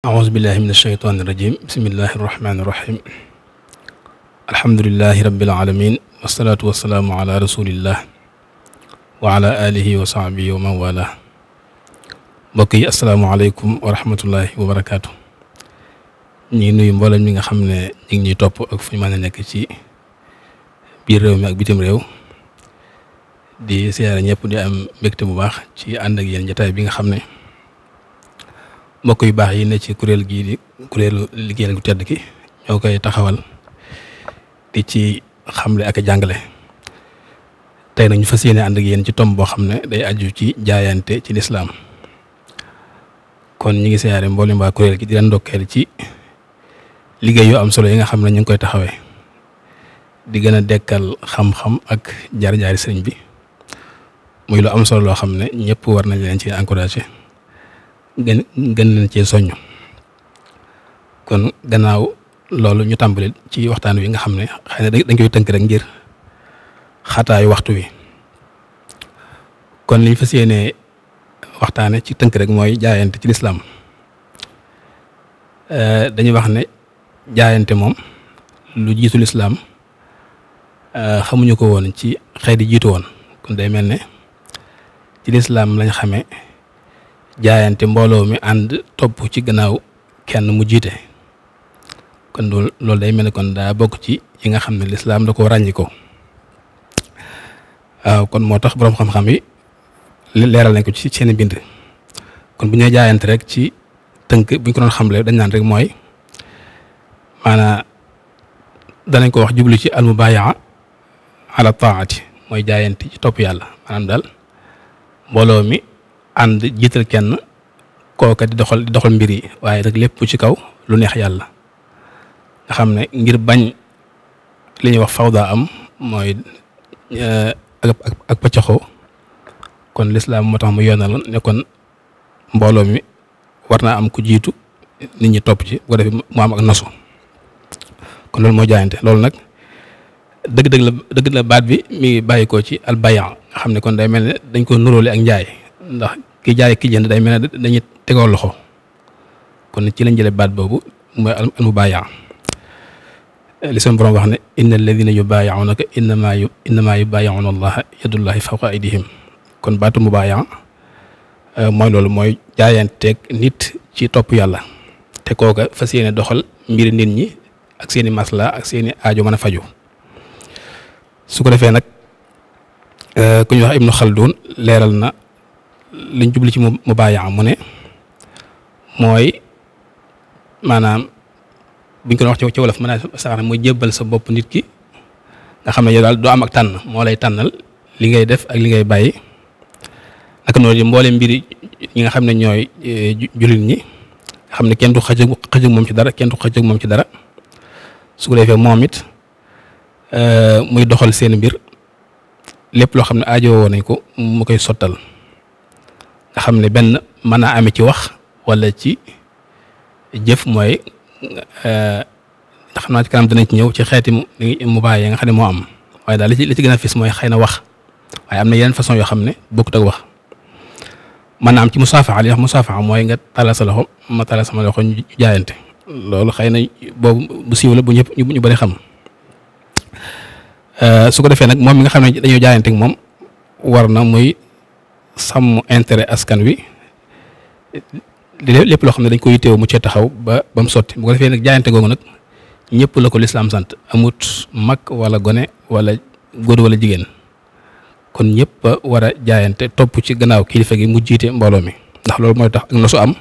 أعوذ بالله من الشيطان الرجيم بسم الله الرحمن الرحيم الحمد لله رب العالمين والصلاة والسلام على رسول الله وعلى آله وصحبه ومن والاه. mbokk yi asalaamaaleykum wa rahmatullahi wa barakaatu. ñi nuyu mboolem ñi nga xam ne ñu ngi ñuy topp ak fu ñu mën a nekk ci biir réew mi ak bitim réew di siyaare ñëpp di am mbégte bu baax ci ànd ak yéen jotaay bi nga xam ne mbokk yu baax yi ne ci kuréel gii di kuréelu liggéeyal gu tedd ki ñoo koy taxawal di ci xamle ak a jàngale. tey nag ñu fas yéene ànd ak yéen ci tomb boo xam ne day aju ci jaayante ci lislaam. kon ñi ngi siyaare mboolem waa kuréel gi di leen ndokkeel ci liggéey yu am solo yi nga xam ne ñu ngi koy taxawee di gën a dekkal xam-xam ak jaar-jaari sëriñ bi muy lu am solo loo xam ne ñëpp war nañ leen ci encouragé gën leen cee soññ. kon gannaaw loolu ñu tàmbali ci waxtaan wi nga xam ne xëy na dañ koy tënk rek ngir xataayu waxtu wi. kon liñ fas yéenee waxtaane ci tënk rek mooy jaayante ci lislaam. dañuy wax ne jaayante moom lu jiitu lislaam xamuñu ko woon ci xeet yi jiitu woon. kon day mel ne ci lislaam lañ xamee jaayante mbooloo mi ànd topp ci gannaaw kenn mu jiite. kon loolu day mel ne kon daa bokk ci yi nga xam ne lislaam da ko ràññi ko. waaw kon moo tax boroom xam-xam yi leeral nañ ko ci seen bind. kon bu ñuy jaayante rek ci tënk bu ñu ko doon xamle dañ naan rek mooy maanaam danañ ko wax jublu ci almubayaa ala taati mooy jaayante ci topp yàlla. maanaam daal mbooloo mi ànd jiital kenn kooka di doxal mbir yi waaye rek lépp ci kaw lu neex yàlla. nga xam ne ngir bañ li ñuy wax fawda am mooy ak paccaxoo. kon lislaam moo tax mu yoonaloon ne kon mbooloo mi war naa am ku jiitu nit ñi topp ci bu ko defee mu am ak nosu. kon loolu moo jaayante. loolu nag dëgg la baat bi mi ngi bàyyi ko ci albayan nga xam ne kon day mel ne dañ ko nuróole ak njaay ndax ki jaay ki jënd day mel ne dañuy tegoo loxo. kon ci lañ jëlee baat boobu mooy almubayan. li seen borom wax ne inna alladina yubayi'unaka innama yubayi'una allaha yadullahi fawqa aydihim. kon baatu mubaaya mooy loolu mooy jaayanteeg nit ci topp yàlla te kooka fas yéene doxal mbiri nit ñi ak seeni masla ak seeni aajo mën a faju. su ko defee nag ku ñuy wax Ibnu Xaldun leeral na liñ jubli ci mubaaya mu ne mooy maanaam buñ ko wax ci wolof mën naa sax mooy jébbal sa bopp nit ki nga xam ne yow daal doo am ak tànn moo lay tànnal li ngay def ak li ngay bàyyi. naka noonu mboolem mbiri ñi nga xam ne ñooy jullit ñi nga xam ne kenn du xëj moom ci dara kenn du xëj moom ci dara. su ko defee moom it muy doxal seen mbir lépp loo xam ne aajowoo nañ ko mu koy sottal. nga xam ne benn mën naa amee ci wax wala ci jëf mooy xam naa ci kanam dinañ ci ñëw ci xeeti mu bàyyi nga xam ne moo am waaye daal li ci gën a fis mooy xëy na wax waaye am na yeneen façon yoo xam ne bokkut ak wax. mën naa am ci musaafaxa li wax musaafaxa mooy nga tàllal sa loxo ma tàllal sama loxo ñu jaayante. loolu xëy na boobu bu siiw la bu ñëpp ñu bari xam. su ko defee nag moom mi nga xam ne dañoo jaayante ak moom war na muy sàmm intérêt askan wi lépp loo xam ne dañ ko yitteewu mu cee taxaw ba mu sotti. bu ko defee nag jaayante googu nag ñëpp la ko lislaam sant amut mag wala gone wala góor wala jigéen. kon ñëpp a war a jaayante topp ci gannaaw kilifa gi mu jiite mbooloo mi ndax loolu mooy tax ak nosu am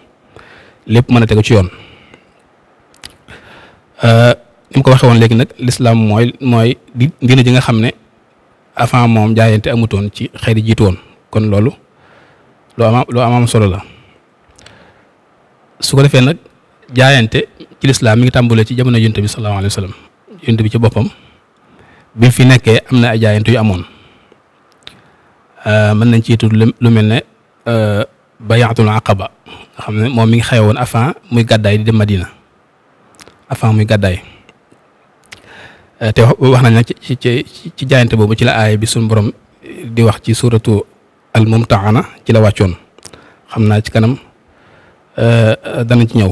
lépp mën a tegu ci yoon. ni mu ko waxee woon léegi nag lislaam mooy diine ji nga xam ne avant moom jaayante amutoon ci xeet yi jiitu woon. kon loolu loo am solo la. su ko defee nag jaayante ci lislaam mi ngi tàmbalee ci jamono yonent bi sallallahu alayhi wa sallam. yonent bi ci boppam bi fi nekkee am na ay jaayante yu amoon. mën nañ ci tudd lu mel ne bayatul aqaba nga xam ne moom mi ngi xewoon avant muy gàddaay di dem Madina avant muy gàddaay. te wax nañ nag ci jaayante boobu ci la aaya bi suñu borom di wax ci suratu al mumtaana ci la wàccoon. xam naa ci kanam danañ ci ñëw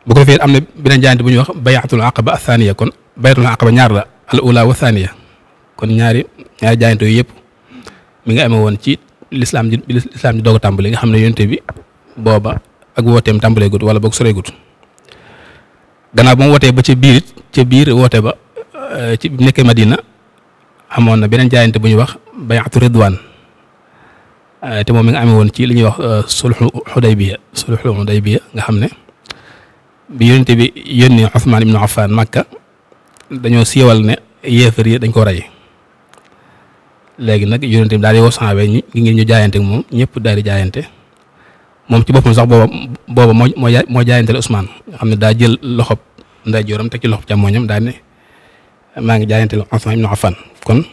bu ko defee am na beneen jaayante bu ñuy wax bayatul aqaba athaniya. kon bayatul aqaba ñaar la, al ula wa thaniya. kon ñaari jaayante yooyu yëpp mi nga amee woon ci lislaam ji doog a tàmbali nga xam ne yonent bi booba ak wooteem tàmbalee gut wala boog soree gut. gannaaw ba mu wootee ba ca biir woote ba ci nekkee Madina amoon na beneen jaayante bu ñuy wax bayatu ridwaan te moom mi nga amee woon ci li ñuy wax sulhu Hudaybiya nga xam ne bi yonent bi yónni Usmaan ibnu Affaan Makka dañoo siiwal ne yéefar yi dañ ko rey. léegi nag yonent bi daal di woo saxaaba yi ngir ñu jaayante ak moom ñëpp daal di jaayante moom ci boppam sax booba moo jaayante la Usmaan nga xam ne daa jël loxob ndeyjooram teg ci loxob càmmooñam daal ne maa ngi jaayante la Usmaan ibnu Affaan. kon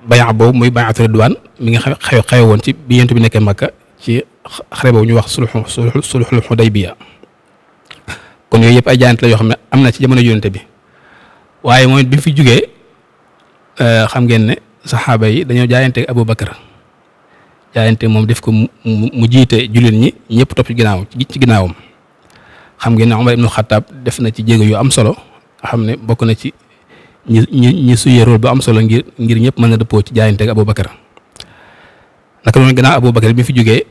bayaa boobu muy bayaatu ridwaan mi nga xew woon ci bi yonent bi nekkee Makka ci xare boobu ñu wax sulhul Hudaybiya. kon yooyu yëpp ay jaayante la yoo xam ne am na ci jamono yonent bi waaye mooy bi fi jugee xam ngeen ne saxaaba yi dañoo jaayante Abu Bakar jaayante moom def ko mu jiite jullit ñi ñëpp topp ci ginnaawam. xam ngeen ne Umar ibnu Xattaab def na ci jéego yu am solo nga xam ne bokk na ci ñi suyee rôle bu am solo ngir ñëpp mën a dëppoo ci jaayante ak Abu Bakar. naka noonu gannaaw Abu Bakar bi fi jógee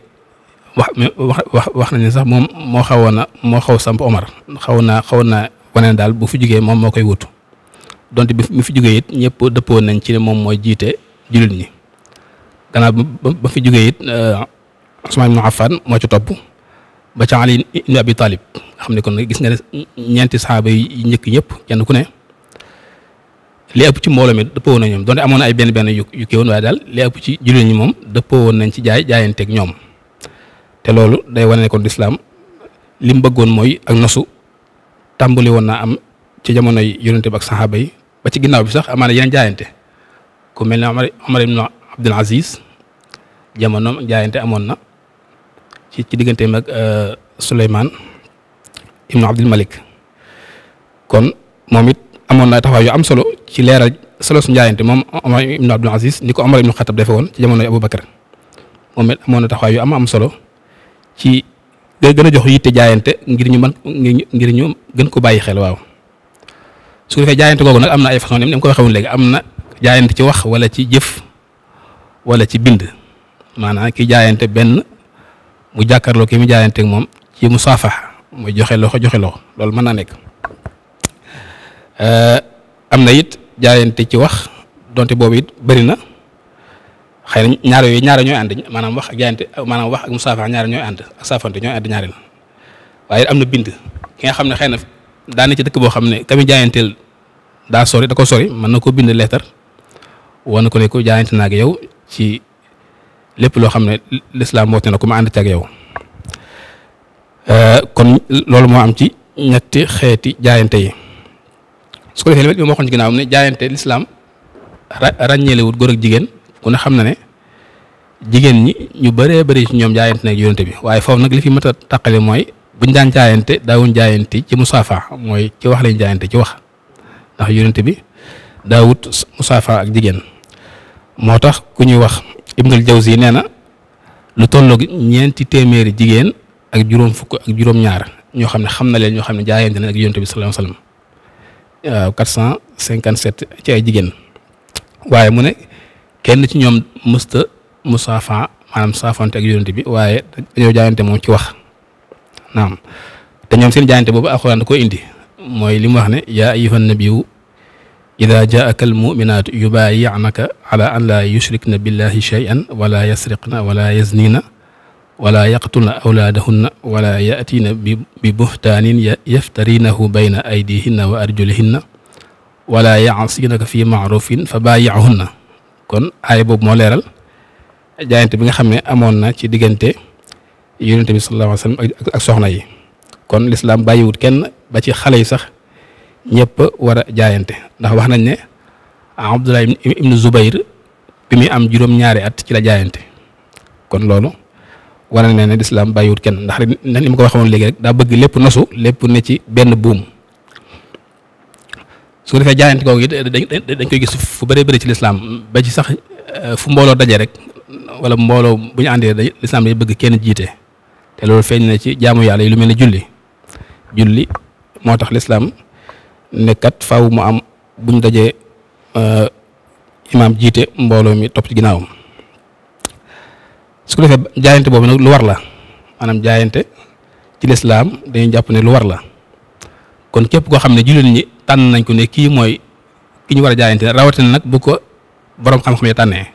wax nañ ne sax moom moo xaw samp Omar xawoon naa wane daal bu fi jógee moom moo koy wutu donte bi fi jógee it ñëpp dëppoo nañ ci ne moom mooy jiite jullit ñi. gannaaw ba fi jógee it Usmaan ibnu Affaan moo ci topp ba ca Ali ibnu Abi Talib nga xam ne kon gis nga ne ñeenti saxaaba yi njëkk ñëpp kenn ku ne li ëpp ci mbooloo mi dëppoo woon na ñoom donte amoon na ay benn yu kii woon waaye daal li ëpp ci jullit ñi moom dëppoo woon nañ ci jaayanteeg ñoom. te loolu day wane ne kon lislaam li mu bëggoon mooy ak nosu tàmbali woon naa am ci jamonoy yonente bi ak saxaaba yi ba ci ginnaaw bi sax amaana yeneen jaayante ku mel ne Omar ibn Abdul Aziz jamonoom jaayante amoon na ci digganteem ak Suleymaan ibnu Abdul Malik. kon moom it amoon na taxawaay yu am solo ci leeral solo su jaayante moom Omar ibnu Abdul Aziz ni ko Omar ibnu Xattaab defe woon ci jamonoy Abu Bakar moom it amoon na taxawaay yu am solo ci gën a jox yitte jaayante ngir ñu gën ko bàyyi xel. waaw su ko defee jaayante googu nag am na ay façon ni mu ko waxee woon léegi am na jaayante ci wax wala ci jëf wala ci bind maanaam ki jaayante benn mu jàkkaarloo ki mu jaayanteeg moom ci musaafaha muy joxe loxo loolu mën naa nekk. am na it jaayante ci wax donte boobu it bëri na xëy na ñaar ñooy ànd maanaam wax ak jaayante maanaam wax ak musaafaha ñaar ñooy ànd ak saafante ñooy ànd ñaareel waaye am na bind ki nga xam ne xëy na daane ci dëkk boo xam ne kami jaayanteel da ko sori mën na ko bind leetar wane ko ne ko jaayante na ak yow ci lépp loo xam ne lislaam woote na ko ma ànd ci ak yow. kon loolu moo am ci ñetti xeeti jaayante yi su ko defee li ma waxoon ci ginnaaw ne jaayante lislaam ràññeelewut góor ak jigéen ku ne xam na ne jigéen ñi ñu bëree bëri ci ñoom jaayante na ak yonente bi waaye foofu nag li fi mat a taqale mooy buñ daan jaayante daawuñ jaayante ci musaafa mooy ci wax lañ jaayante ci wax ndax yonente bi daawut musaafa ak jigéen. moo tax ku ñuy wax Ibnul Jawzi nee na lu tolloog 400 jigéen ak juróom fukk ak juróom-ñaar ñoo xam ne xam na leen ñoo xam ne jaayante na ak yonent bi sallallahu alayhi wasallam 457 ci ay jigéen waaye mu ne kenn ci ñoom mësta musaafa maanaam saafante ak yonent bi waaye dañoo jaayante moom ci wax naam te ñoom seen jaayante boobu alxuraan da ko indi mooy li mu wax ne yaa ayyuhan nabiyyu ida jaaka almuminatu yubayi'naka ala an laa yushrikna billahi shay'an wala yasriqna wala yaznina wala yaqtulna awlaadahunna wala ya'tiina bi buhtaanin yaftarinahu bayna aydihinna wa arjulihinna wala ya'sinaka fi ma'rufin fa baayi'hunna. kon aaya boobu moo leeral jaayante bi nga xam ne amoon na ci diggante yonent bi sallallahu alayhi wa sallam ak soxna yi. kon lislaam bàyyiwut kenn ba ci xale yi sax ñëpp war a jaayante ndax wax nañ ne Abdullah ibnu Zubayr bi muy am juróom-ñaari at ci la jaayante kon loolu war na ne lislaam bàyyiwut kenn ndax ni ma ko waxoon léegi rek daa bëgg lépp nosu lépp ne ci benn buum su ko defee jaayante googu it dañ koy gis fu bëree bëri ci lislaam ba ci sax fu mbooloo daje rek wala mbooloo bu ñu àndee lislaam day bëgg kenn jiite te loolu feeñ na ci jaamu yàlla yi lu mel ne julli moo tax lislaam nekkat faaw mu am buñ dajee imaam jiite mbooloo mi topp ci ginnaawam su ko defee jaayante boobu nag lu war la maanaam jaayante ci lislaam dañuy jàpp ne lu war la kon képp koo xam ne jullit ñi tànn nañ ko ne kii mooy ki ñu war a jaayante rawatina nag bu ko boroom xam-xam yi tànnee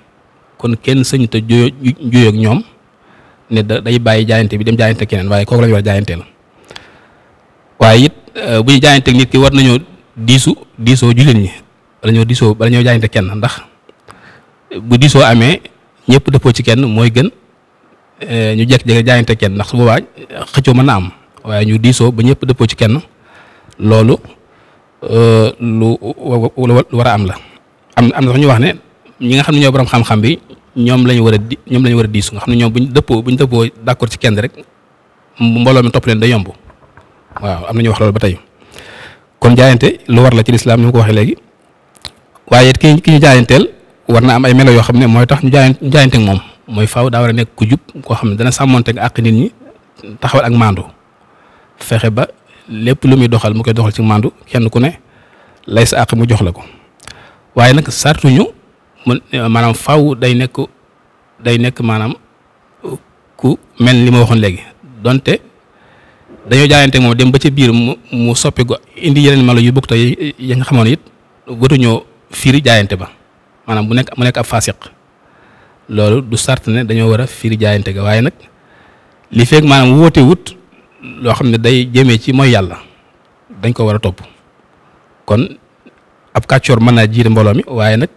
kon kenn sëñ te juyoo ak ñoom ne day bàyyi jaayante bi dem jaayante keneen waaye kooku la ñu war a jaayanteel waaye it bu ñu jaayanteeg nit ki war nañoo diisoo jullit ñi bala ñoo jaayante kenn ndax bu diisoo amee ñëpp dëppoo ci kenn mooy gën ñu jekk-jekk jaayante kenn ndax su boobaa xëccoo mën na am waaye ñu diisoo ba ñëpp dëppoo ci kenn loolu lu war a am la am na sax ñu wax ne ñi nga xam ne ñoo borom xam-xam bi ñoom lañu war a diisu nga xam ne ñoom buñ dëppoo d'accord ci kenn rek mbooloo mi topp leen da yomb waaw am na ñu wax loolu ba tey kon jaayante lu war la ci lislaam ni ma ko waxee léegi waaye ki ñu jaayanteel war na am ay melo yoo xam ne mooy tax ñu jaayante ak moom mooy faaw daa war a nekk ku jub koo xam ne dana sàmmonte ak àq nit ñi taxawal ak maandu fexe ba lépp lu muy doxal mu koy doxal ci maandu kenn ku ne lay sa àq mu jox la ko waaye nag sartuñu maanaam faaw day nekk maanaam ku mel li ma waxoon léegi donte dañoo jaayante moom dem ba ci biir mu soppi ko indi yeneen melo yu bokk te ya nga xamoon it watuñoo firi jaayante ba maanaam mu nekk ab faasiq loolu du sart ne dañoo war a firi jaayante ga waaye nag li fekk maanaam woote wut loo xam ne day jëmee ci mooy yàlla dañ ko war a topp kon ab kàccoor mën naa jiite mbooloo mi waaye nag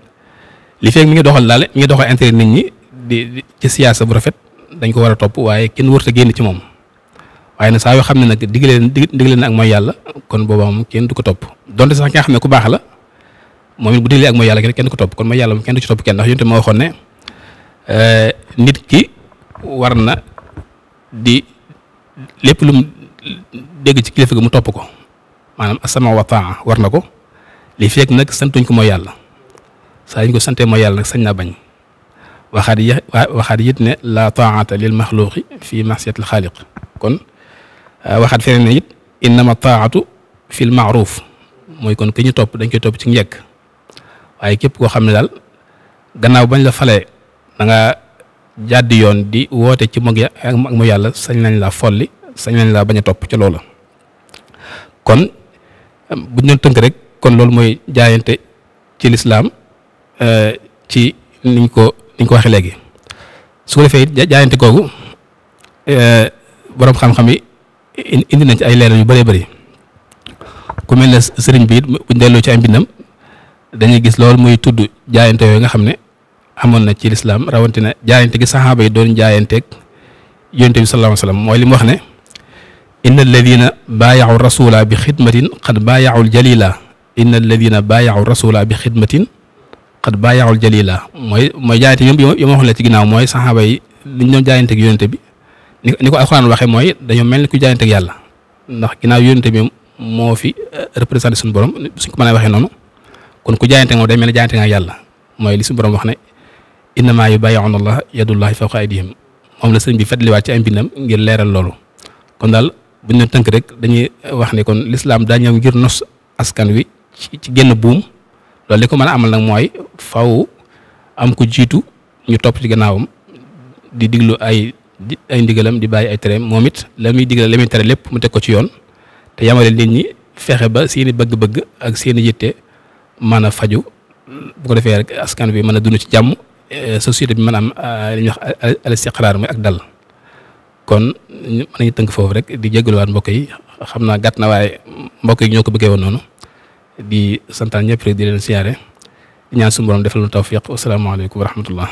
li fekk mi ngi doxal intérêt nit ñi di ci siyaasa bu rafet dañ ko war a topp waaye kenn warut a génn ci moom waaye nag saa yoo xam ne nag digle na ak mooy yàlla kon boobaa moom kenn du ko topp donte sax ki nga xam ne ku baax la moom it bu diglee ak mooy yàlla kenn du ko topp kon mooy yàlla moom kenn du ci topp kenn ndax yonent ma waxoon ne nit ki war na di lépp lu mu dégg ci kilifa gi mu topp ko maanaam asama wa taa war na ko li fekk nag santuñ ko mooy yàlla saa ñu ko santee mooy yàlla nag sañ naa bañ waxaat it ne la taata lil maxluqi fi masiyatil xaaliq kon waxaat feneen ne it innama taatu fil maaruf mooy kon ki ñu topp dañ koy topp ci njëkk waaye képp koo xam ne daal gannaaw bañ la falee da nga jàddi yoon di woote ci ak mu yàlla sañ nañ laa folli sañ nañ laa bañ a topp ca loola kon buñ doon tënk rek kon loolu mooy jaayante ci lislaam ci niñ ko waxee léegi su ko defee it jaayante googu boroom xam-xam yi indi nañ ci ay leeral yu bëree bëri ku mel ne sëriñ bi it buñ delloo ci ay mbindam dañuy gis loolu muy tudd jaayante yooyu nga xam ne amoon na ci lislaam rawatina jaayante gi saxaaba yi doon jaayanteeg yonent bi sallallahu alayhi wa sallam mooy li mu wax ne inna alladina baayaxu rasula bi xidmatin qad baayaxul jalila inna alladina baayaxu rasula bi xidmatin qad baayaxul jalila mooy jaayante yi ma wax la ci ginnaaw mooy saxaaba yi liñ doon jaayanteeg yonent bi ni ko alxuraan waxee mooy dañoo mel ni ku jaayanteeg yàlla ndax ginnaaw yonent bi moo fi représenté suñu borom suñ ko mën a waxee noonu kon ku jaayante moom day mel ni jaayante nga yàlla mooy li suñu borom wax ne innamaa yubaayi'uuna allaha yadullahi fawqa aydihim moom la sëriñ bi fàttaliwaat ci ay mbindam ngir leeral loolu kon daal bu ñu tënk rek dañuy wax ne kon lislaam daa ñëw ngir nos askan wi ci génn buum loolu li ko mën a amal nag mooy faw am ku jiitu ñu topp ci gannaawam di diglu ay ndigalam di bàyyi ay tereem moom it la muy digal la muy tere lépp mu teg ko ci yoon te yamale nit ñi fexe ba seeni bëgg-bëgg ak seeni yitte mën a faju bu ko defee rek askan bi mën a dund ci jàmm société bi mën a am li ñuy wax al istiqraar mooy ak dal kon mën nañu tënk foofu rek di jégaluwaat mbokk yi xam naa gàtt na waaye mbokk yi ñoo ko bëggee woon noonu di santaan ñëpp rek di leen siyaare di ñaan suñu borom defal nu tawfiq wasalaamaaleykum wa rahmatullah